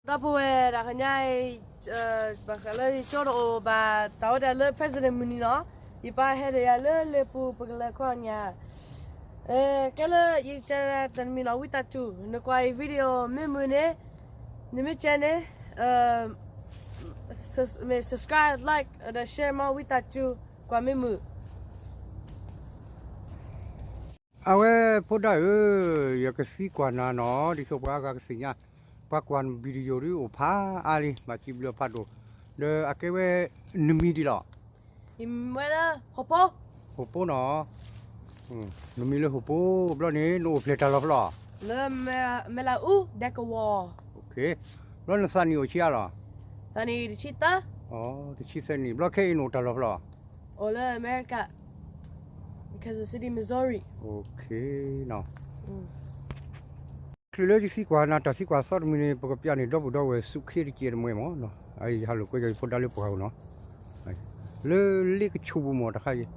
ဒီပုၢ်ဝဲၢ် တၢ်ခညါအံၤ ဘၣ်ဃးလၢယကၠီတအိၣ်ဘၣ် တၢ်ဝဲဒၣ်လၢ President မုၢ်နံၤနီၤ, ယပၢ်ဟဲဒီးယၤလၢလ့ပူၤ ပကလဲၤခီညၣ်, ကဲလၢယကတဲတၢ်တမံၤနီၤ ဝံသးစူၤ နကွၢ်အံၤ video မ့ၢ်မုာ်န့ၣ်, နမ့ၢ်ကဲန့ၣ် မ့ၢ် subscribe, like ဒီး share မး ဝံသးစူၤ ကွၢ်မ့ၢ်မုာ်. အဝဲဖိဒၣ်ဧၢ, ယကသံကွၢ်နၤနီၤ, ဒ်သိးပှၤဂၤကသ့ၣ်ညါ, ပှၤကွၢ် video ဒ်အိၣ်ဖးအါလံ, ဘၣ်စံးဘျုးဖးဒိၣ်, ဒီးအကဲဝဲနမံၤဒ်လဲၣ်. ယမံၤဝဲလၢဟိၣ်ဖိ, ဟိၣ်ဖိနီၤ, နမံၤလၢဟိၣ်ဖိ, ဘျီန့ၣ် နအိၣ်ဖျဲၣ်တၢ်လီၢ်ဖဲလဲၣ်. လၢမဲၢ်လးအူဒဲကဝီၤ. ဘျီနသးနံၣ်အိၣ်ဆံးအါလီၤ. သးနံၣ်တဆံသၢ, တဆံသၢနံၣ်, ဘျီခဲအံၤနအိၣ်တၢ်လီၢ်ဖဲလဲၣ်. အိၣ်လၢအမဲရကၤ, Kansas City, Missouri. နီၤ, ချုးလၢယသံကွၢ်နၤ တၢ်သံကွၢ်သီတမံၤန့ၣ် ပကပျၢ်န့ၢ်ဒီပုၢ်ဒီဝဲၢ် suitcase တကဲးတမှဲမးနီၤ, ယဟးလိာ်ကွဲယဖိဒါလၢပှၤဧိၤနီၤ, လၢလ့ကဆိးပူၤမးတခါအံၤ,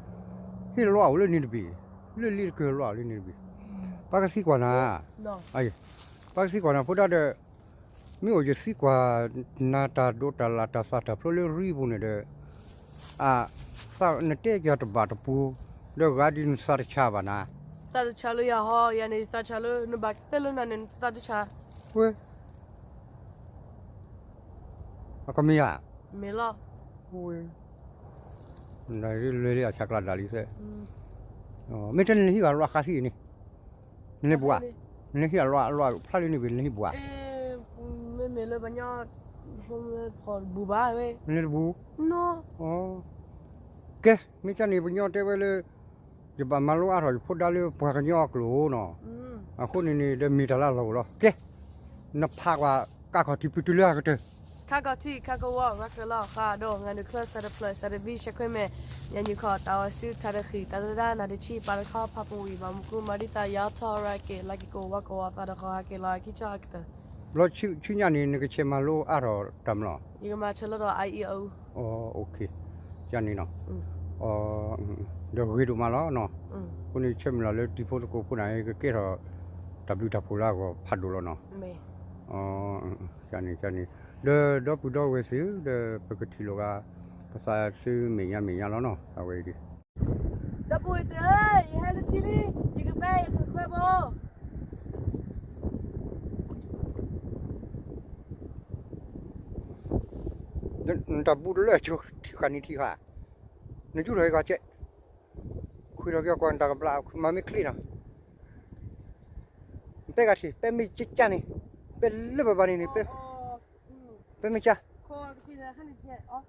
ဟ့ၣ်လီၤအအိၣ်လၢန့ၣ်တဘ့ၣ်, လၢလ့တကဲလီၤအအိၣ်လၢန့ၣ်တဘ့ၣ်, ပၢ်ကသံကွၢ်နၤ, ပၢ်ကသံကွၢ်နၤဖိဒါဒီး မ့ၢ်အိၣ်ယသံကွၢ်နၤတၢ်ဒိးတၢ်လၢ်တၢ်သးတၢ်ဖျိလၢရံပူၤန့ၣ်ဒီး, အ, နတဲယၤတဘၣ်တပူၤ, ဒီးဂၤဒ်နသးတဆါဘၣ်နၤ, သးတဆါလၢယၤဟီ, ယၤန့ၣ်သးဆါလၢနဘၣ်တဲလၢနၤန့ၣ် နသးတဆါ, ဝဲ, အကမ့ၢ်ဧါ, မ့ၢ်လီၤ, ဝဲ, နလွဲလၢအဆါကျါဒၣ်လံသ့, မ့ၢ်တဲနဟံးဂၤလွးခါသံန့ၣ်, နလဲၤဘူးဧါ, နဟံးဂၤလွးလွးဖျါလၢန့ၣ်ဘ့ၣ် နဟံးဘူးဧါ, မ့မ့ၢ်လၢပှၤညီ, ဟိမ့ၢ်ဖီၣ်တဘူးဘၣ်ဝဲ, နလဲၤတဘူး, ကဲ, မ့ၢ်ကန့ၣ် ပညီတဲဝဲလၢ ယဘၣ်မၤလိအါထီၣ်ယဖိဒါလၢပှၤကညီအကျိာ်နီၤ, အဃိန့ၣ်န့ၣ် ဒီးမ့ၢ်တၢ်လၢအလီၢ်အိၣ်လီၤ, ကဲ, နဖးကွၢ်ကၢ်ခီၣ်ထံးဖုတုၤလၢအကတၢၢ်, ခါကီၢ်ထံး ခါကဝီၤ ရၤကလီၤဃးဒီး ငါဒုးချၢ စးတဖျၢၣ် စးတဘံၣ် ဆဲးခွဲးမဲာ် ညါညူခီၣ် တၢ်အီၣ်စု ထါတဃံၣ် တၢ်သဒါ နၢ်တဆံ ပာ်တခီ ဖးပူၤဝံၤ ဘၣ်မူခိၣ်မၤဒ်သး ယါထီၣ်ရၤက့ၤ လၤက့ၤကိၢ်ဝါကဝီၤ သးတဃီၤဟးက့ၤလီၤ အခံဆီအကတၢၢ်, ဘျီဆူညါန့ၣ် နကဆဲးမၤလိအါထီၣ်တၢ်မလီၤ, ယကမၤဆၢလၢထီၣ် အအံၤအအူ ကန့ၣ်နီၤ, ဒီးဂ့ၤဒိၣ်မးလီၤနီၤ, အဃိန့ၣ်ဆၢမုၢ်လၢ်လၢတံၤဖိသကိးဖိန့ၣ် ကကဲထီၣ် တၢ်ဘျုးတၢ်ဖှိၣ်လၢအဂီၢ်ဖးဒိၣ်လီၤနီၤ, ကန့ၣ်ကန့ၣ်, ဒီးဒီပုၢ်ဒီဝဲၢ်သ့ၣ်ဧၢ, ဒီးပကထံၣ်လိာ်ဂၤ ပသးသုမဲာ်ညါမဲာ်ညါလီၤနီၤ, အဝဲအံၤဒ် ဒီပုၢ်ဝဲၢ်သ့ၣ်ဧၢ, ယဟဲလၢထံလံ, ယကဘဲယကခွဲးဘိ နတၢ်ဘူးတလၢအဆိ ထံဃာ်နံၤထံဃာ်, နယူၢ်ထီၣ်က့ၤကီးကဲး, ခွံထီၣ်က့ၤကီးနတၢ်ကဘျါ, မၤမ့ၢ်ချ့နီၤ, ပဲဂၤထံၣ် ပဲမ့ၢ်ကၠၢ်ကၠၢ်န့ၣ်, ပဲလၢပဘၣ်န့ၣ်န့ၣ်, ပဲမ့ၢ်ကၠၢ်, န့ၣ်လံ, ကွံာ်မ့ၢ်ဆိၣ်ယါ ကွံာ်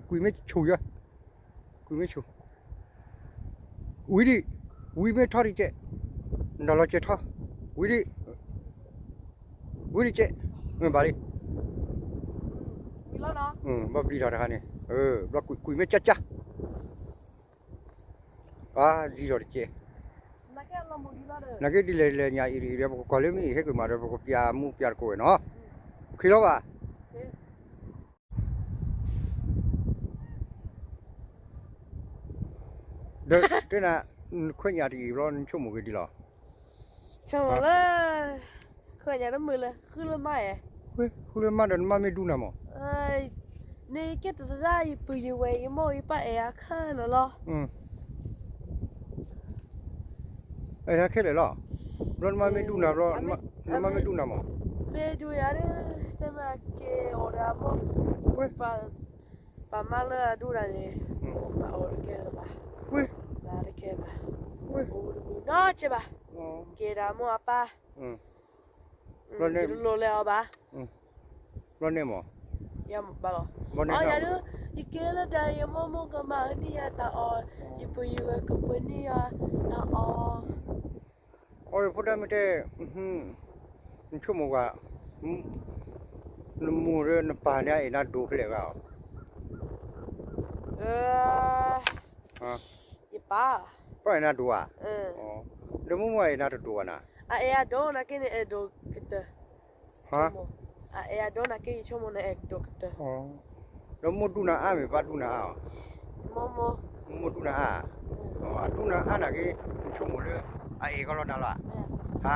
မ့ၢ်ဆိၣ်, ဝံၤဒံး, ဝံၤမ့ၢ်ထီဒံးကဲး, နတၢ်လီၤကဲးထီ, ဝံၤဒံး, ဝံၤဒံးကဲး, မ့ၢ်ဘၣ်လံ, ဘျီပျံၤထီၣ်တခါန့ၣ်, ဘျီကွံာ်ကွံာ်မ့ၢ်ကၠၢ်ကၠၢ်, အါ ယံၤထီၣ်တကဲး, နာ်က့ဒ်လဲၣ်လဲၣ်ညါအံၤဒီး ပကကွၢ်လၢမ့ၢ်အံၤဟဲက့ၤမးဒီး ပကပျၢ်မူပျၢ်တကိးဝဲနီၤ, ခံလီၤဘၣ် ဒီးတဲနၤ, နခွဲးညၣ်တအံၤဘျီ နဆိကမိၣ်က့ၤဒ်လဲၣ်, ဆိကမိၣ်လၢ ခွဲးညၣ်တမုာ်လၢ ဃုလၢမါယဲ, ဃုလၢမါဒီးနမါမ့ၢ်ဒူနၤမး, န့ၣ်ယကဲတသဒၣ် ယပုၢ်ယဝဲၢ် ယမိၢ်ယပၢ်အဲၣ်အခဲလၢာ်လီၤ. အဲၣ်ခဲလၢာ်လီၤ. ဘျီနမါမ့ၢ်ဒူနၤဘျီ, နမါမ့ၢ်ဒူနၤမး, မ့ၢ်ဒူယၤဒီး တဲမ့ၢ်က့ၤအီၣ်ဒီးအမိၢ်, ပၢ်မါလၢအဒူတၢ်န့ၣ်, မၤအီၣ်တကဲလၢၤဘၣ်, မၤတကဲဘၣ်, အိၣ်တမုာ်နီတစဲးဘၣ်, က့ၤဒီးအမိၢ်အပၢ် တလိၣ်လဲၤအီၤဘၣ်. ဘျီန့ၣ်မး, ဘၣ်လီၤ, အီယၤဒုး, ယကဲလၢဒၣ်ယမိၢ်မိၢ်ကမၤန့ၢ်ယၤတၢ်အီၣ်, ယပုၢ်ယဝဲၢ်ကပှ့ၤန့ၢ်ယၤတၢ်အီၣ်. အီယဖိဒၣ်မ့ၢ်တဲ, နဆိကမိၣ်ကွၢ်, နမိၢ်ဒီးနပၢ်န့ၣ် အအဲၣ်နၤဒိၣ်ဖဲလဲၣ်ဂၤအီၤ. ယပၢ်, ပၢ်အဲၣ်နၤဒိၣ်ဧါ. ဒီးမိၢ်မိၢ်အဲၣ်နၤတဒိၣ်ဘၣ်နၤ. အအဲၣ်အဒိၣ်နာ်က့န့ၣ် အဲၣ်ဒိၣ်ကတၢၢ်. အအဲၣ်အဒိၣ်နာ်က့ ယဆိကမိၣ်န့ၣ် အဲၣ်ဒိၣ်ကတၢၢ်. ဒီးမိၢ်ဒူနၤအါမ့ၢ် ပၢ်ဒူနၤအါအီၤ. မိၢ်ဒူနၤအါ. အဒူနၤအါနာ်က့ နဆိကမိၣ်လၢ အအဲၣ်ကီလီၤနၤလီၤ. ဟါ,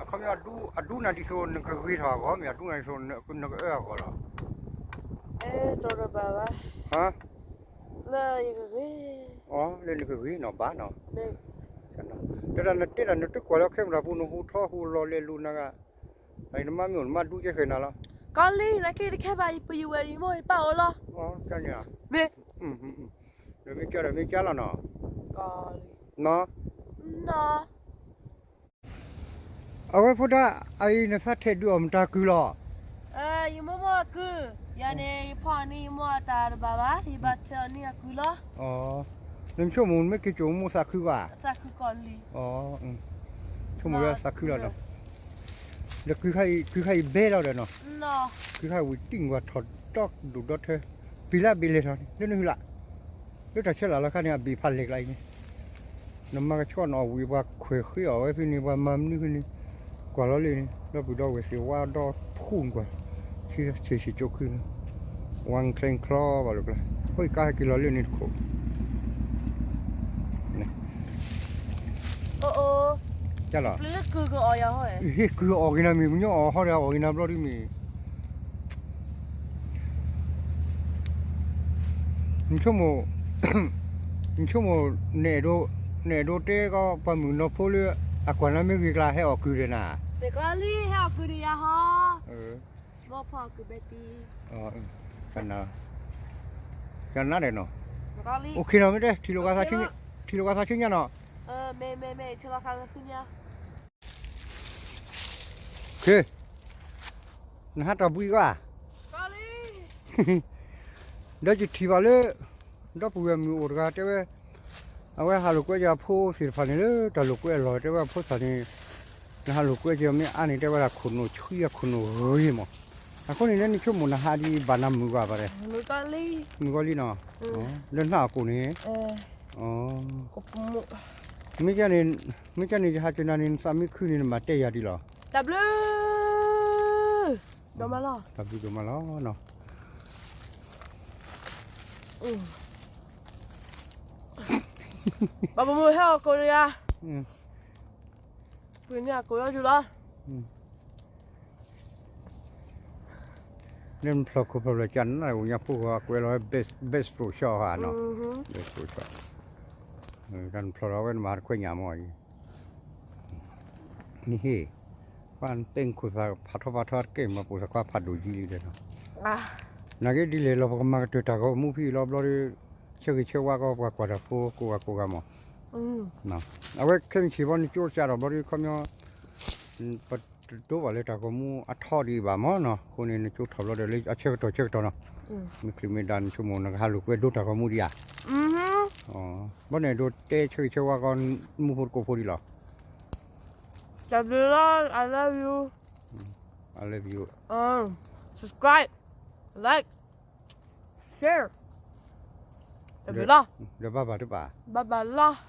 အ ခီပညီအဒူ အဒူနၤဒ်သိးနကဂ့ၤထီၣ်အဂီၢ် မ့ၢ်အဒူနၤဒ်သိးနကအၢအဂီၢ်လီၤ. အဲ တဘၣ်ဘၣ်. ဟါ လၢယကဂ့ၤ အိ လၢနကဂ့ၤနီၤဘၣ်နီၤ. တဲဒၣ်နတဲဒၣ်နတကွၢ်လၢ camera ပူၤ နဟူထီၣ်ဟူလီၤလဲၤလူၤနၤဂၤ နမါမ့ၢ်အိၣ်နမါဒူကဲဃဲၤနၤလီၤ. ကီလံ နက့တခဲဘၣ် ယပယီၤဝဲ ယမိၢ်ယပၢ်အိၣ်လီၤ. မ့ၢ် ဒီးမ့ၢ်ကၢဒီးမ့ၢ်ကၢလီၤနီၤ. နီၤ နီၤ အဝဲဖိဒၣ်အံၤ နသးထဲးဒုးအီၣ်မတၤကုၢ်လီၤ. ယမိၢ်မိၢ်အကုၢ်, ယၤန့ၣ် ယဖီၣ်န့ၢ်ယမိၢ်အတၢ်တဘၣ်ဘၣ်, ယဘၣ်ထဲးအီၤန့ၢ်အကုၢ်လီၤ. နဆိကမိၣ်မ့ၢ်က့ၤကၠိမိၢ်သးခုဘၣ်. သးခုကီးလံ. ဆိကမိၣ်လၢသးခုလီၤဒီး ဒီးကုၢ်ခါအံၤဘဲလီၤဒီးနီၤ, ကုၢ်ခါအံၤဝံၤတံၢ်ကွၢ်ထီၣ်ဒီဒိၣ်ဒီထၢ, ပံၤလၢအဘ့ၣ်လဲၤထီၣ်န့ၣ် လၢနဟုလၢ် လၢတၢ်ဆဲးလၤလီၤခါန့ၣ် အဘ့ၣ်ဖးလဲၢ်ကျါအံၤန့ၣ်, နမၤကဆှီနီၤအဝံၤ ပှၤခွဲးဃ့အီၣ်ဝဲဖဲန့ၣ် ပှၤမၤမနုၤဖဲန့ၣ်, ကွၢ်လီၤလၢန့ၣ် ဒီပုၢ်ဒီဝဲၢ်သ့ၣ်ဝါဒီဖှူနကွၢ်, ဆံးဆံးကၠိခုန့ၣ်, ဝါချ့ချီဘၣ်လၢကျါ, အဃိကါဟဲက့ၤလီၤလၢန့ၣ်တခိၣ် လီၤ, ဟ့ၣ်ကုၢ်အီၣ်က့ၤနၤမ့ၢ် မညီအီၣ်ဟီဒီးအီၣ်က့ၤနၤဘျီဒ်မ့ၢ် နဆိကမိၣ်, နဆိကမိၣ်, နအဲၣ်ဒိးတဲကီး ပှၤမုၣ်ကနီၤဖိလၢ အကွၢ်နၤမ့ၢ်ဂ့ၤကျါ ဟဲအီၣ်ကုၢ်ဒီးနၤ, ဟဲအီၣ်ကုၢ်ဒီးယၤဟီ, မ့ၢ်ဖီၣ်ကုၢ်ဘဲတံ, ကနၤဒီးနီၤ, အိၣ်ခ့နီၤမ့ၢ်တဲ ထံၣ်လိာ်ကသးဆူညါနီၤ, နဟးတၢ်ဘှံးကွၢ်, ဒီးယထံၣ်ဘၣ်လၢ ဒီပုၢ်ဝဲၢ်မုၣ်အိၣ်တဂၤတဲဝဲ, အဝဲဟးလိာ်ကွဲယၤအဖိသ့ၣ်တဖၣ်န့ၣ်လၢတၢ်လိာ်ကွဲအလီၢ် တဲဝဲအဖိသၣ်န့ၣ်, နဟးလိာ်ကွဲက့ၤမ့ၢ်အါန့ၣ် တဲဝဲဒၣ်ခိၣ်နူာ်ဆှံအခိၣ်နူာ်ဂ့ၤမး, အဃိန့ၣ်လၢနဆိကမိၣ်နဟးဒ်ဘၣ်နၤမုာ်ဂၤဘၣ်လဲၣ်, မုာ်ကီလံနီၤ, လၢနၢ်အကိၣ်န့ၣ်, မ့ၢ်န့ၣ်, မ့ၢ်န့ၣ်ယဟးကနၤန့ၣ် နသးမ့ၢ်ခုန့ၣ် နမၤတဲယၤဒ်လီၤ, တၢ်ဘျုး, တၢ်ဘျုးဒိၣ်မးလီၤနီၤ, ပှၤပိာ်မုၣ်ဟဲအီၣ်ကိၣ်တဂၤ, ပှ့ၤန့ၢ်အကိၣ်လီၤယူၤလီၤ, လၢနဖျီၣ်ခိၣ်ဖျီၣ်ဖျီၣ်ကနၣ် ဝဲညါဖိဃီကွဲးလီၤဝဲ best, best pro shop ဟါနီၤ, best pro shop, တၢ်နဖျီၣ်လီၤဝဲနမၤတခွဲညၣ်မီၢ်အံၤ, နဟ့ၣ်, ပှၤနတဲနခိၣ်သးဖးထီဖးထီတကဲမး ပိာ်သးခွါဖးဒိၣ်ယံလံဒီးနီၤ, နာ်က့ဒ်လဲၣ်လီၤ ပကမၤကတၢၢ်တၢ်ဂီၤမူဖဲအံၤလီၤဘျီဒီး, ဆၢဂ့ၤဆၢဝါကီး ပှၤကွၢ်တၢ်ဖိကိးဂၤကိးဂၤမး, အဝဲခဲမုၢ်ဆ့ၣ်ဘီ နကၠိစးထီၣ်ဘျီဒီး ခီပညီ ပတဒိဘၣ်လၢတၢ်ဂီၤမူအထီဒံးဘၣ်မးနီၤ, အဃိန့ၣ် နကၠိထီၣ်ဘျီဒီးလၢအဆၢကတီၢ်ဆၢကတီၢ်နီၤ, မ့ၢ်ချုးမ့ၢ်ဒါ နဆိကမိၣ်နကဟးလိာ်ကွဲဒိတၢ်ဂီၤမူဒံးဧါ, ဘီန့ၣ်ဒိးတဲဆၢဂ့ၤဆၢဝါကီး မူဖိတကိးဖိဒံးလီၤ, တၢ်ဘျုးလီၤ, I love you, I love you, subscribe, like, share, တၢ်ဘျုးလီၤ, ဒီးဘၣ်ဘၣ်တပၣ်, ဘၣ်ဘၣ်လီၤ